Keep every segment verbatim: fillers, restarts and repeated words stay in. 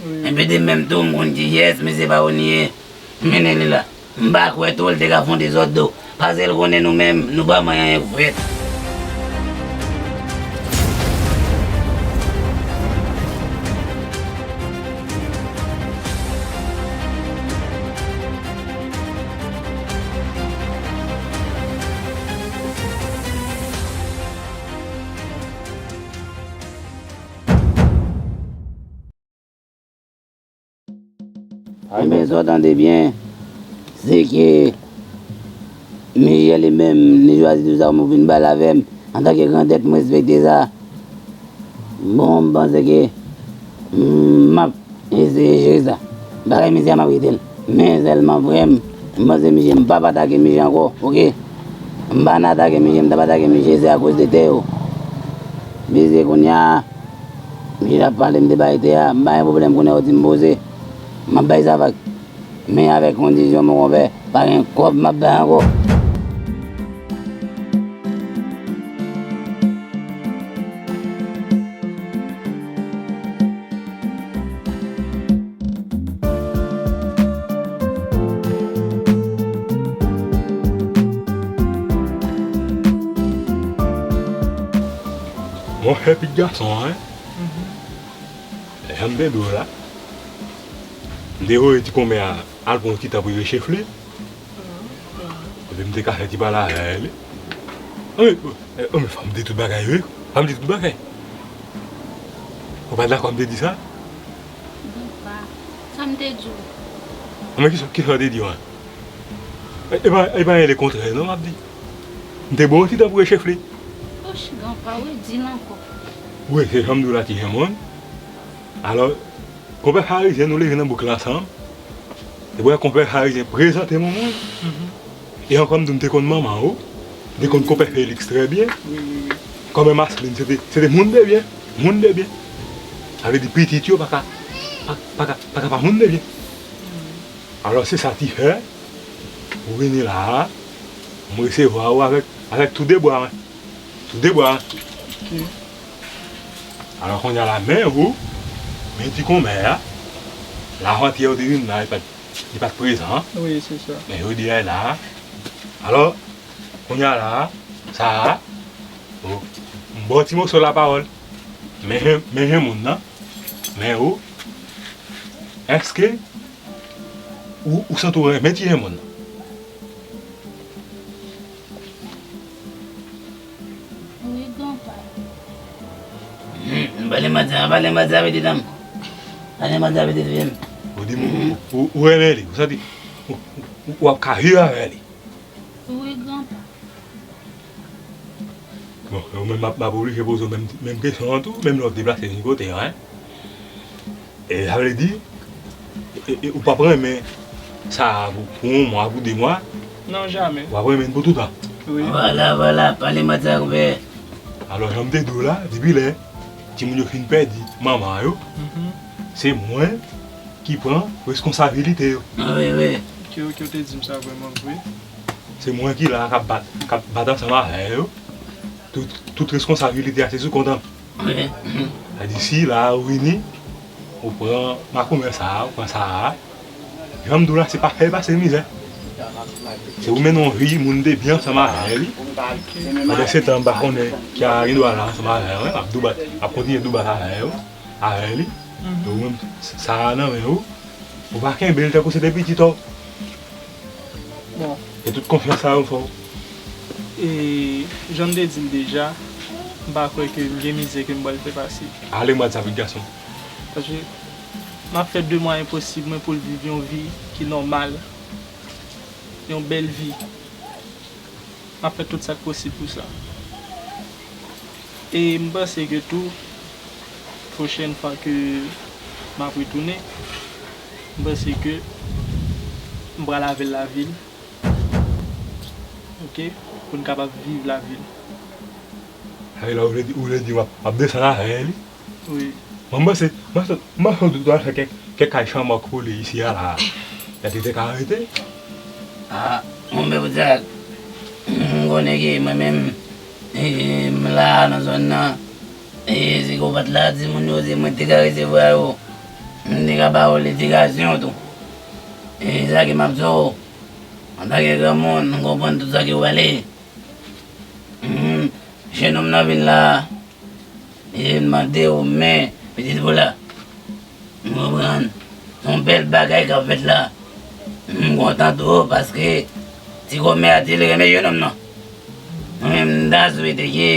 Wi. Enben de menm tou, m konn kiyès, mesye pa konn li ye. Mennen li la. M pa kwè tou l te ka fè yon dezòd tou. Paske l konnen nou menm, nou pa manyen anyen pou fèt. Enben, sa w tande byen, se ke Michel li menm, li chwazi di sa pou vin pale avè m. Antanke grandèt, m respekte sa. Bon, m panse ke, mm, m ap eseye jere sa. Bagay misye a, m ap rete l. Men sèlman, frè m, m panse misye, m p ap atake misye ankò, oke? M pa nan atake misye, m t ap atake misye, se akoz de tè yo. Misye kounye a, misye t ap pale m de bay tè a, m pa gen pwoblèm kounye a yo di m poze. M ap bay sa vag. Men avèk kondisyon, mon konpè, pa gen kòb m ap bay ankò. Monchè, pitit gason an, jan m te di w la, m te voye ti konmè a al pran yon ti tan pou l rechefle. Epi m te ka fè ti pale avè l. Anben, anben, fò m di tout bagay, wi. Fò m di tout bagay. Ou pa dakò m te di sa? Bon, pa. Sa m te di w? Anben, kisa, kisa w te di w an? E pa, e pa gen lekontrè, non, m ap di. M te ba w yon ti tan pou rechefle. Och, granpa, wi, di l ankò. Wi, se jan m di w la, ti jan moun. Alò, konpè Farizyen, nou leve nan bouk la ansanm. Epi konpè Farizyen prezante m yon moun. E ankò m di w, m te konn manman w. M te konn konpè Felix trè byen. Wi, wi, wi. Kòmè Maslin, se te, se te moun de byen. Moun de byen. Sa vle di pitit yo pa ka, pa, pa ka, pa ka pa moun de byen. Alò, se sa ki fè, ou vini la a, m resevwa ou avèk, avèk tou de bra mwen. Tou de bra mwen. Ok. Alò, kounye a la, men ou, men ti konmè a, la avantyè ou te vin la, li pa t, li pa t prezan. Wi, se sa. Men jodi a, li la. Alò, kounye a la, sa a, o, m ba w ti moso lapawòl. Men jan, men jan moun nan, men ou, èske ou, ou santi w renmen ti jan moun nan? Wi, granpa. Hmm, pale manti a, pale manti a, pitit an m. Pale manti a, pitit fi m. Ou di m, ou, ou, ou renmen li, ou santi, ou, ou, ou ap ka viv avè li. Wi, granpa. Bon, ou menm m ap, m ap oblije poze w menm, menm kesyon an tou, menm lè w deplase vin kote an, en. E sa vle di, e, e, ou p ap renmen sa a pou, pou yon mwa, pou de mwa? Non, jamè. W ap renmen l pou toutan? Wi. Vwala, vwala, pale manti a, konpè. Alò, jan m te di w la, depi lè timoun yo fin pèdi manman yo, se mwen ki pran reskonsabilite yo. Wi, wi. Ok, ok, ou te di m sa vrèman vre. Se mwen ki la k ap bat, k ap bat ansanm avè yo. Tout, tout reskonsabilite a se sou kont an. Sa di, si la ou vini, ou pran makomè sa a, ou pran sa a, jan m di w la, se pa fè l pase mizè. Se ou mennen yon vi moun de byen ansanm avè li. Pandan se tan, m pa konnen ki a gen dwa la ansanm avè yo, m ap doubat, m ap kontinye doubat avè yo, avè li. Ou menm, sa a nan men ou. Ou pa kenbe l tankou se te pitit ou. Bon. E tout konfyans sa yo fè w. E jan m te di l deja, m pa kwè ke m gen mizè ke m pral fè pase. Ale mwa sa, pitit gason. Paske m ap fè de mwayen posib mwen pou l viv yon vi ki nòmal, yon bèl vi. M ap fè tout sa k posib pou sa. E m panse ke tou, pwochèn fwa ke m ap retounen, m panse ke m pral avè l lavil. Ok? Pou n kapab viv lavil. Sa vle la, ou vle di, ou vle di w ap, w ap desann avè li? Wi. Mwen, m panse, m panse, m panse w ta fè kèk, kèk kay chanmòk pou li isi a la. Lè te te ka rete. A, monchè, poutèt, m konnen ke mwen menm, e, m la nan zòn nan, e, sikopat la, timoun yo, se mwen ki te ka resevwa yo. M te Ka ba w ledikasyon tou. E sa ke m ap di w, antanke granmoun, m konprann tout sa ke w pale. Hmm, jennonm nan vin la, li vin mande w men pitit ou la. M konprann. Se yon bèl bagay k ap fèt la. M kontan tou paske ti kòmè a di li renmen jennonm nan. Mwen menm, m ta swete ke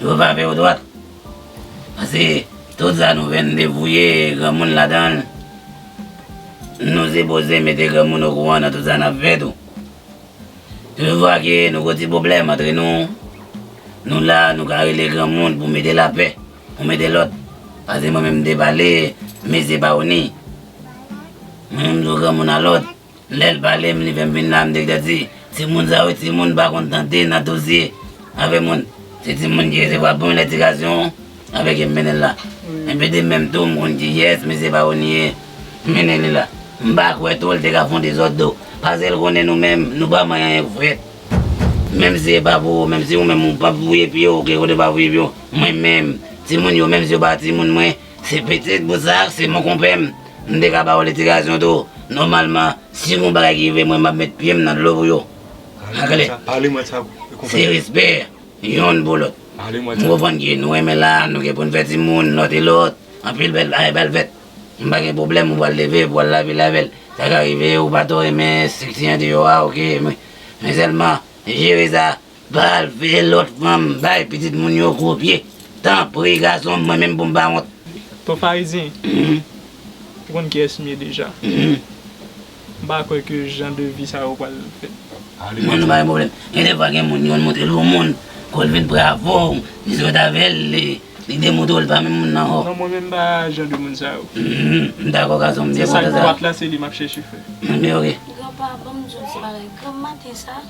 yo frape yo dwat. Paske tout sa nou fè, n devouye granmoun ladan l. Nou sipoze mete granmoun okouran nan tout sa n ap fè tou. Toutfwa ke nou gen ti pwoblèm antre nou, nou la, nou ka rele granmoun pou mete lapè, pou mete lòd. Paske mwen menm m te pale, mesye Pawoni. Mwen menm m di w granmoun a lòd. Lè l pale m, li fè m vin la, m te di, timoun sa yo, timoun pa konn tande nan dosye avè moun. Se timoun ki resevwa bon ledikasyon avè ke m mennen l la. Wi. Epi de menm tou, m konn kiyès mesye Pawoni ye, m mennen li la. M pa kwè tou l te ka fè yon dezòd tou. Paske l konnen nou menm, nou pa manyen anyen k fèt. Menm si e pa pou ou, menm si ou menm ou p ap fouye pye w, ke kote w pa fouye pye w, mwen menm, timoun yo, menm si yo pa timoun mwen, se pitit pou sa, se mon konpè m. M te ka ba w ledikasyon tou. Nòmalman, si gon bagay ki rive mwen, m ap met pye m nan dlo pou yo. Pale mwen de sa, pale mwen de sa, konpè. Se respè, youn pou lòt. Pale mwen de sa. M konprann ke nou renmen la, nou gen pou n fè timoun, lòt e lòt. Anpil bèl bagay pral fèt. M pa gen pwoblèm, ou pral leve, ou pral lave l avè l. Sa ka rive, ou pa twò renmen estrikti an deyò a, oke, men, men sèlman, jere sa. Pa al fè lòt fanm bay pitit moun yo gwo pye. Tanpri, gason m, mwen menm pou m pa wont. Ton Farizyen, ou konn kiyès m ye deja. M pa kwè ke jan de vi sa yo pral fèt. Mwen, nou pa gen pwoblèm. Gen de fwa, gen moun, yo montre l yon moun, kou l vin bravo, li sot avè l, li, li demontre w l pa menm moun nan ho. Non, mwen menm pa jan de moun sa yo. M dakò, gason m, m byen kontan sa. Sa k dwat la, se li m ap chèche fè. Men oke. Granpa, ban m di w ti bagay. Granm maten sa,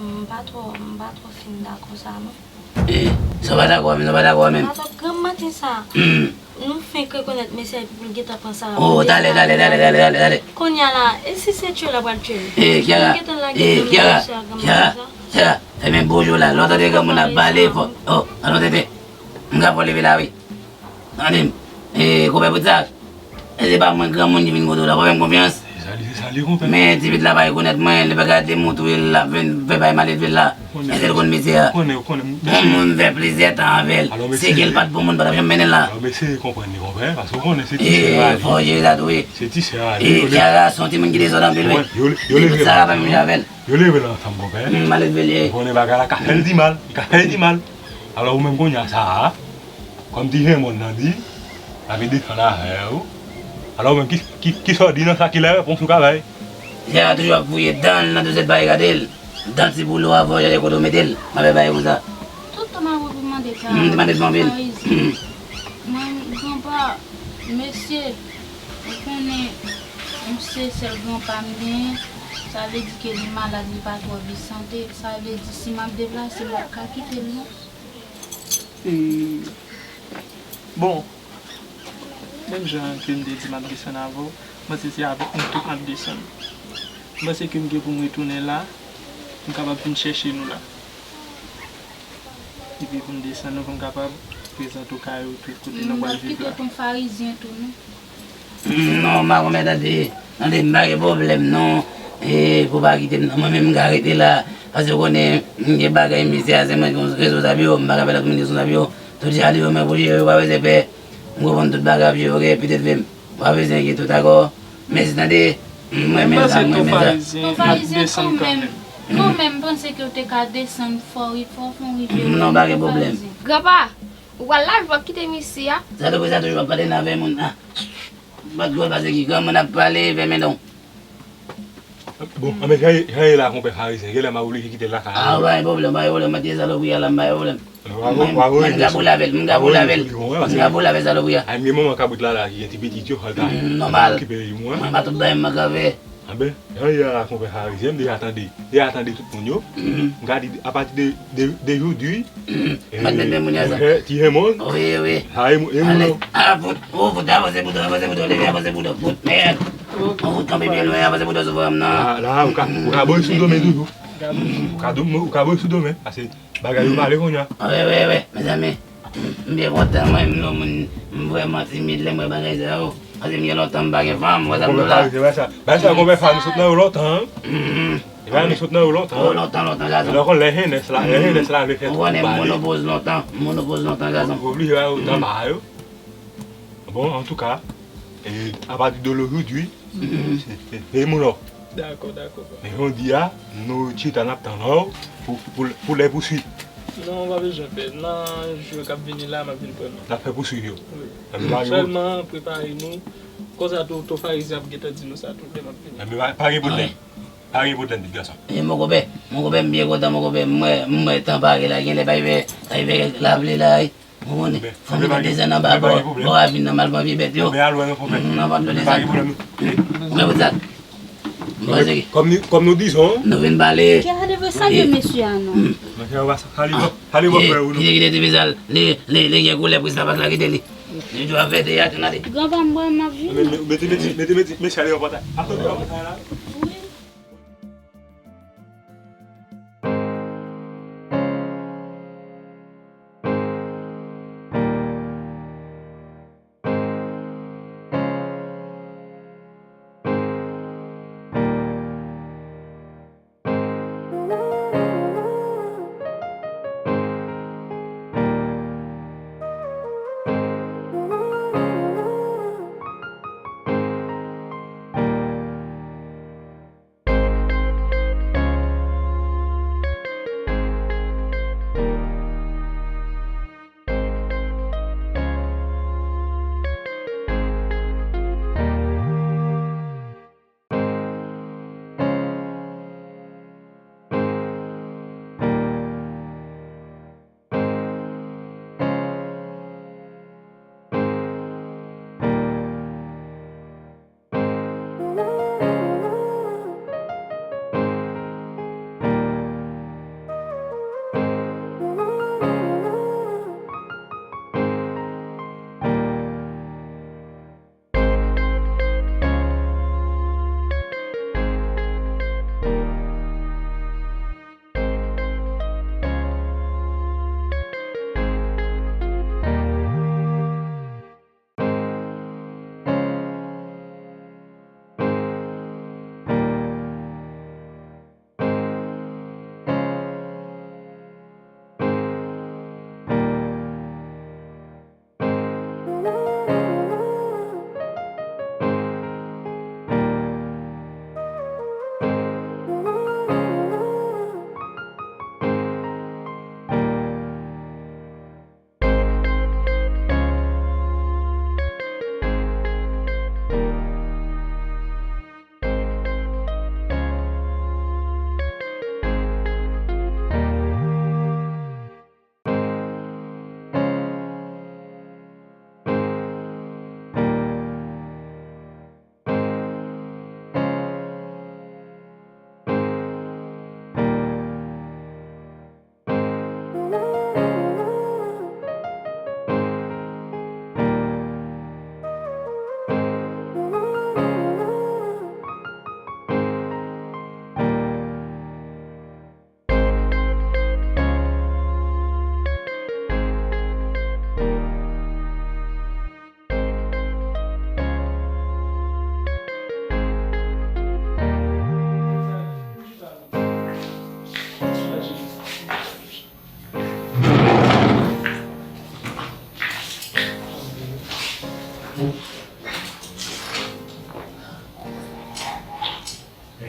M pa twò, m pa twò fin dakò sa non. Eh, sa w pa dakò a menm, sa w pa dakò a menm. Atò, granm maten sa, nou fenk rekonèt mesye a epi pou l gentan pran sa. Oh, talè, talè, talè, talè, talè, talè. Kounye a la, e si se tchwe l ap pral tchwe l? Eh, Kiara, eh, Kiara, Kiara, Kiara, fèmen bouch ou la. Lè w tande granmoun ap pale fò. Oh, alon tete. M ka fè w leve la, wi. Tande m, e, konpè Poudsav, e se pa mwen granmoun ki vin kote w la, pa fè m konfyans. Se sa li, se sa li, konpè. Men ti pitit la pa rekonèt mwen, li pa ka demontre l ap vin fè bay maledve la. Èske l konn mesye a? Konnen, konnen, mesye. Yon moun fè plizyè tan avè l. Se ke l pa t bon moun, pa t ap janm mennen l la. Alò, mesye, konprann li, konpè, paske w konnen se ti sè a li. Fò w jere sa tou, wi. Se ti sè a li. E Kiara se yon timoun ki dezòd anpil, wi. Yo, yo leve l ansanm, konpè. Sa pa menm jan avè l. Yo leve l ansanm, konpè. Maledve li ye. Ou konnen bagay la ka fè l di mal, li ka fè l di mal. Alò, ou menm kounye a sa a, kòm ti Jemòn nan di, l ap desann avè w. Alò, ou menm, ki, ki, kisa w di nan sa, ki lè repons ou ka bay? Jera toujou ap fouye dan l nan dosye barikad li. Dan ti boulo a, fò w chèche kote w mete l. M ap bay konsa. Tout tan m ap reprimande Kara. M te mande pou anpil. Mwen, granpa, mesye, ou konnen, m se sèl granpa m genyen. Sa vle di ke li malad, li pa twò byen sante. Sa vle di, si m ap deplase, m p ap ka kite l, non. E, bon, menm jan ke m te di m ap desann avè w, m panse se avèk nou tout m ap desann. M panse ke m gen pou m retounen la, m kapab vin chèche nou la. Epi pou m desann nou, pou m kapab prezante w kay ou tout kote nou pral viv la. M ap kite ton farizyen tou, non. Non, m pa konn mèt tande. Tande, m pa gen pwoblèm, non. E, pou w pa kite m, non. Mwen menm, m ka rete la. Paske w konnen, m gen bagay, mesye a, se mwen ki responsab yo. M pa ka fè lòt moun ki responsab yo. Tout jan li yo, mwen pou jere, w pa bezwen pè. M konprann tout bagay ap jere, oke? Pitit fi m. W pa bezwen enkyete w, dakò? Mèsi, tande. M renmen sa, m renmen sa. Ton farizyen ap desann kanmenm. Kanmenm, m panse ke w te ka desann fò, wi, fò, fò w rive. Non, pa gen pwoblèm. Granpa, ou pral lave, w ap kite m isi a? Sa tou, sa toujou ap pale nan avè moun, a. Bat gòl pase ki granmoun ap pale, fèmen don. Bon, anben, jan ye, jan ye la, konpè farizyen, genlè m a oblije kite l lakay la. A, pa gen pwoblèm, pa gen pwoblèm, mwen te salopri a la, m pa gen pwoblèm. Mwen, mwen, m ka boule avè l, m ka boule avè l. M ka boule avè salopri a. Ay, men manman kabrit la, la, ki gen ti pitit yo, fò l ta okipe li, mwen. Mwen, pa tout bagay m manke avè. Anben, jan ye a la, konpè farizyen, m deja tande, deja tande tout moun yo. M ka di, apati de, de, de jodi, M pa t met men moun yo ansanm. Monchè, ti Jemòn. Wi, wi. Sa e moun, e moun. Alèz. A, fout. Ou fout, avanse bouton, avanse bouton, leve, avanse bouton, fout, mèd. Ou fout kanpe byen lwen, avanse bouton sou frè m nan. La, la, ou ka, ou ka bwè sou do men toujou. Ou ka do-, ou ka bwè sou do men, paske bagay yo pale kounye a. Wi, wi, wi, mezanmi. M byen kontan, mwen, m yon moun, m vrèman timid lè m wè bagay sa yo. Paske m gen lontan m pa gen fanm, wè sa m di w la. Bagay sa, bagay sa, konpè, fanm, nou sot nan yo lontan, wi. E bagay nou sot nan yo lontan. Oh, lontan, lontan, gason. Lè konn lè jenès la, lè jenès la vle fè twòp pale. Ou konnen, monopoz lontan, monopoz lontan, gason. Ou oblije ba yo tan pa yo. Bon, antouka, e, apati de lojodi, se, se, se moun. Dakò, dakò. Men jodi a, nou chita n ap tann ou pou, pou, pou lè pouswit. Non, pa bezwen pè. Nan jou k ap vini la, m ap vin pran nou. N ap fè pouswit yo. Wi. Sèlman, prepare nou. Konsa tou, tou Farizyen ap gentan di nou sa tout lè m ap vini. Enben, pa, pa gen pwoblèm. Pa gen pwoblèm, ti gason. E, mon konpè, mon konpè, m byen kontan, mon konpè. M wè, m wè tan pare la, genlè pa rive, pa rive lapli la, wi. Ou konnen, fanmi nan desann anba bò, bò ravin nan, m al pran vye bèt yo. Enben, al wè nou, konpè. Nan vant yo desann. Pa gen pwoblèm, non. Mwen, pou sa. M panse ki kòm nou, kòm nou dizon, nou vin pale. Kè a devre salye mesye a, non. Mwen, kè a va salye, salye, frè ou, non. Kite, kite, kite, kite, li, li, li gen koulè pou sa, pa sa, kite li. Li dwe fè teyat, n ale. Granpa m, mwen, m ap vini. Mete, mete, mete, mete mesye a deyò pòtay. Atande deyò pòtay la. Wi.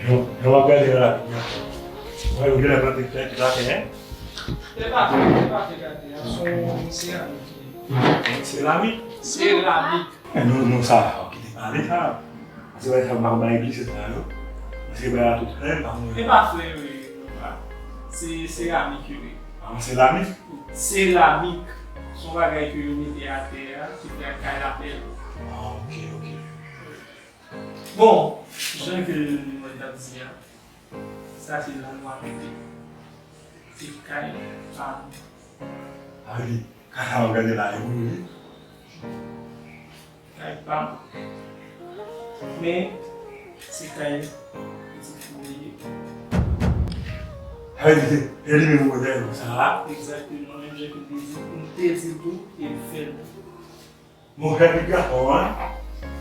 Jan, jan w ap gade a la, jan. Wè, yo genlè plante kèk laten, en? Se pa fè, se pa fè gade a, se yon seramik li ye. Seramik? Seramik. Men nou, nou sa, ok, te pale sa. Paske wè sa, m pa konn ba eglise sa yo. Paske ba la tout frè, pa konn. E pa frè yo ye, non, pa. Se seramik yo ye. Ah, seramik? Seramik. Se yon bagay ke yo mete atè a, ki fè kay la bèl. Ah, ok, ok. Bon, jan ke nou t ap di a, sa se la nou ap mete. Se kay pa nou. A wi, kay sa w ap gade la, e pou nou, wi. Kay pa m. Men, se kay pitit fi m li ye. Sa vle di, se, se li menm ou te di sa a? Egzakteman, menm jan ke m te di, m te di l tou, e m fè l tou. Monchè, pitit gason an,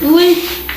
Wi.